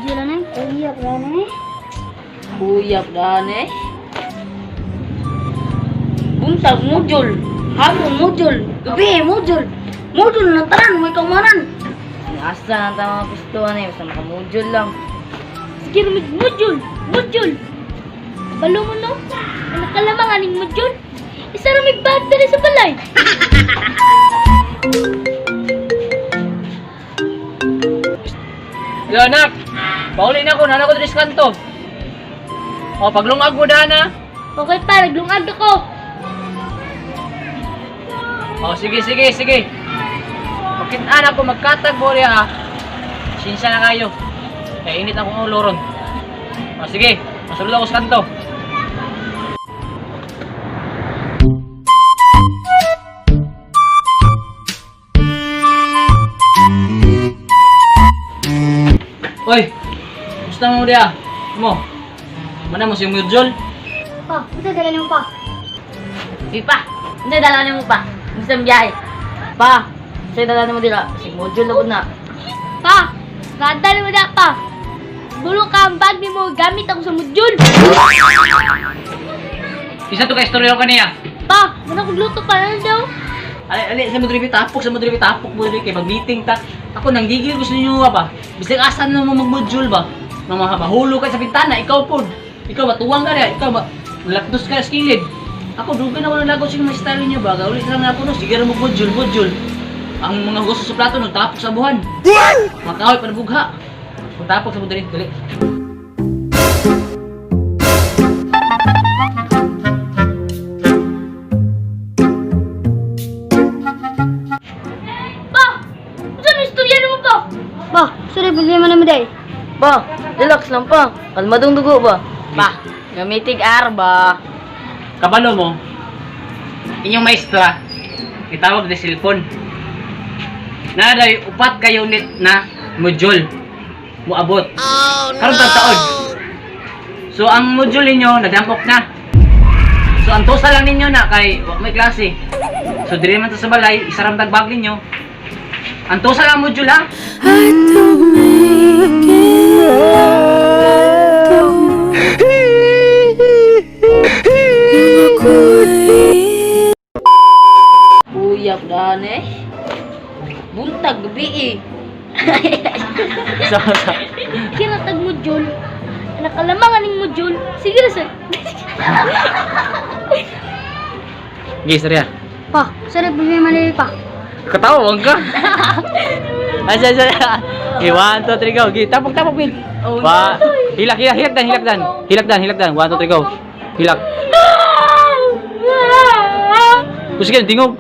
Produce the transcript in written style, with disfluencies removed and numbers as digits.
Module na. Uyap na eh. Uyap daan eh. Buntag module. Hapon module. Gabi module. Module na tanan may kamanan. Asa na tama gusto ani basta maka-module lang. Sige ramig module. Module. Balo mo no. Ang nakalamang aning module. Isa ramig bag dali sa balay. Hello anak. Pauli na ako, nana ko diri sa kanto. O paglungag mo dana. Okay pa, naglungag ako. O sige sige sige. Pagkitaan ako magkatag mo riya ah. Sinsya na kayo. Kaya init akong ulo ron. O sige, masulod ako sa kanto. Oy, gusto mo diya? Mo. Mana mo si Mujol? Pa, unsa dala nimo pa? Di pa. Hindi dala nimo pa. Gusto ang biyahe. Pa, sa dala nimo dira. Si module na pud na. Pa, rada nimo da pa. Bulo ka ang bag nimo gamit ako sa module. Isa to ka istorya ko kaniya. Pa, muna kog luto pa na daw. Ali, ali, sa mo diri tapok, sa mo diri tapok mo diri kay mag-meeting ta. Ako nang gigil ko sa inyo ba. Bisag asa na mo mag-module ba. Mama mahulog ka sa bintana, ikaw pod. Ikaw matuwang ka diha, ikaw ma lapdos ka sa kilid. Ako dugay na ko nalagot sa mga style niyo ba. Ulit lang na ako no, sige ra mo module, module. Ang mga gusto sa plato no tapok sa buhan. Makahoy pa bugha. Kung tapok sa mo diri, dali. Pa, unsa may istorya nimo pa? Pa, sorry problema nimo day. Pa, relax lang pa. Kalmadong dugo ba? Pa, gamitig ar ba? Kabalo mo, inyong maestra, itawag na cellphone. Naday, upat ka unit na module. Muabot. Oh, no! Karon taon. So, ang module ninyo, nadampok na. So, ang tosa lang ninyo na kay wa may klase. So, diri man to sa balay, isaram tagbag ninyo. Ang tosa lang module ha. Uyap daan eh. Buntag gabi eh. So, so. Kira tag module. Nakalamang aning module. Sige ra sir. Sige, istorya. Pa, sorry problema nimo pa. Katawa, wag ka. Ay, ay, ay. Okay, 1, 2, 3, go. Okay, tapok, tapok, Bill. Oh, no. Ba, hilak, hilak, hilak dan, hilak dan. Hilak dan, hilak dan. 1, 2, 3, go. Hilak. Gusto ka, tingog.